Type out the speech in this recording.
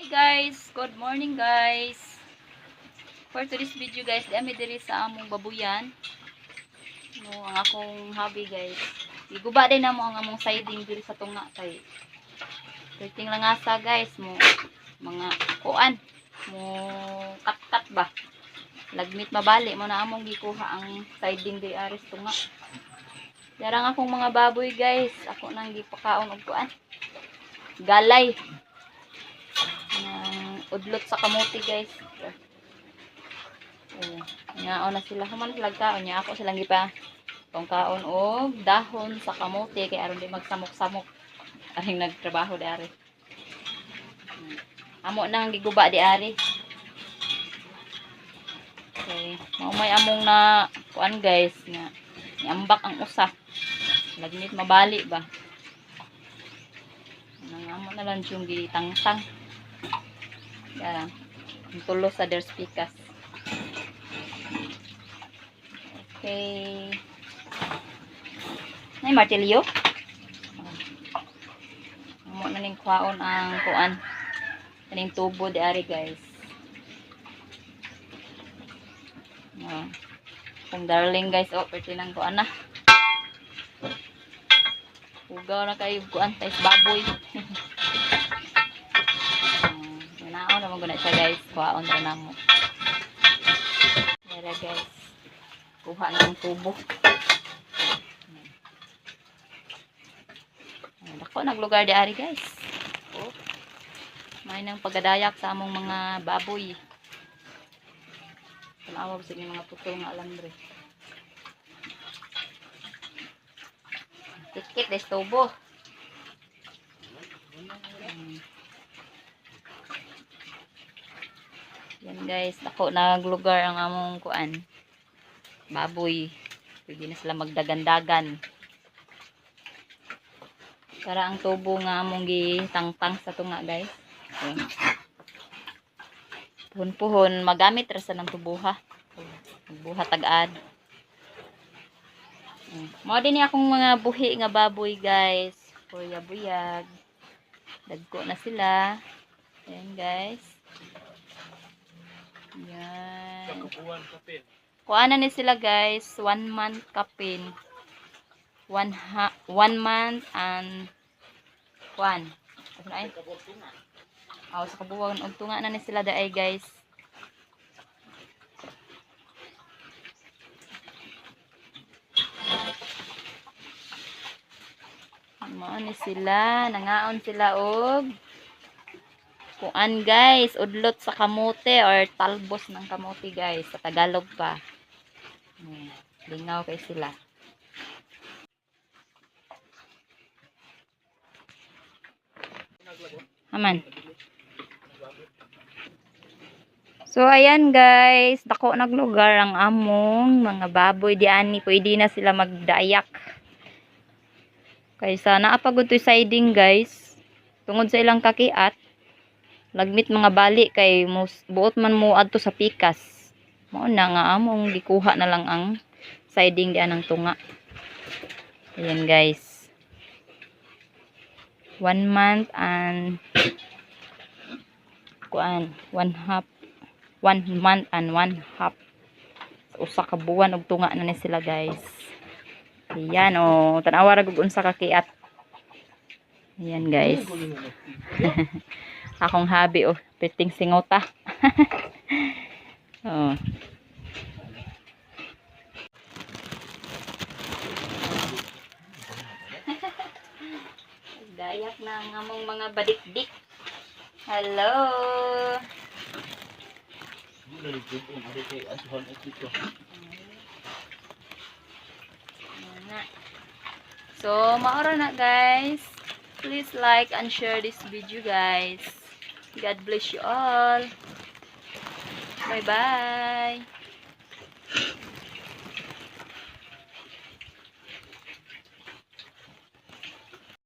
Guys, good morning, guys. For today's video, guys, di ami diri sa among babuyan. No, ang akong hubby, guys. Giguba din namo ang among siding diri sa tunga kay perting langasa, guys, mo mga kuan mo kat-kat ba. Lagmit mabali mo na among gikuha ang siding di aris tunga. Darang akong mga baboy, guys, ako nang gipakaon og kuan. Galay ng udlot sa kamote, guys. Oh, ngaon na sila, human sila kaon niya, ako silang gipa tong kaon og dahon sa kamote kay aron di magsamok-samok aring nagtrabaho di ari. Amo nang giguba di ari. Okay, mao may among na kuan, guys, nga niambak ang usa. Lagmit mabali ba. Nang amo na lang yung gitangtang. Yan. Ang tulo sa der speakers. Okay. Nay martilyo. Amo na ning kwaon ang kuan. Kaning tubo di ari, guys. Oh. Kung darling, guys, oh, perti nang kuan na. Hugaw na kayo kuan tais baboy. Oh, naon naman guna siya, guys. Kuhaon ra namo. Yara, guys. Kuha na ang tubo. Ay, dako naglugar di ari, guys. Oh. May nang pagadayak sa among mga baboy. Tanawa sa mga putol nga alambre. Tikit des tubo. Yan, guys, dako naglugar ang among kuan. Baboy. Pwede na sila magdagandagan. Para ang tubo nga among gitangtang sa tunga, guys. Okay. Puhon-puhon magamit ra sa ng tubuha. Buha tag-ad. Mao din ni akong mga buhi nga baboy, guys. Kuya buyag. Dagko na sila. Ayan, guys. Yan. Kuha na ni sila, guys. 1 month kapin. 1 month and one. Ano ay? Oh, sa kabuwang og tunga na ni sila daay, guys. Mao ni sila, nangaon sila og kuan, guys, udlot sa kamote or talbos ng kamote, guys, sa Tagalog pa. Lingaw kay sila. Aman. So ayan, guys, dako naglugar ang among mga baboy di ani, pwede na sila magdayak. Kaysa naa pa gud to'y siding, guys. Tungod sa ilang kakiat, lagmit mga bali kay mus, buot man mo adto sa pikas. Mao na nga among gikuha na lang ang siding dian ng tunga. Ayan, guys. 1 month and kuan, one half, 1 month and one half. Sa usa ka buwan og tunga na ni sila, guys. Ayan, oh, tan-awa ra gud unsa ka kiat. Ayan, guys. Akong hubby, oh, piting singota. Oh. Dayak na ang among mga badikdik. Hello. Na. So, maora na, guys. Please like and share this video, guys. God bless you all. Bye-bye.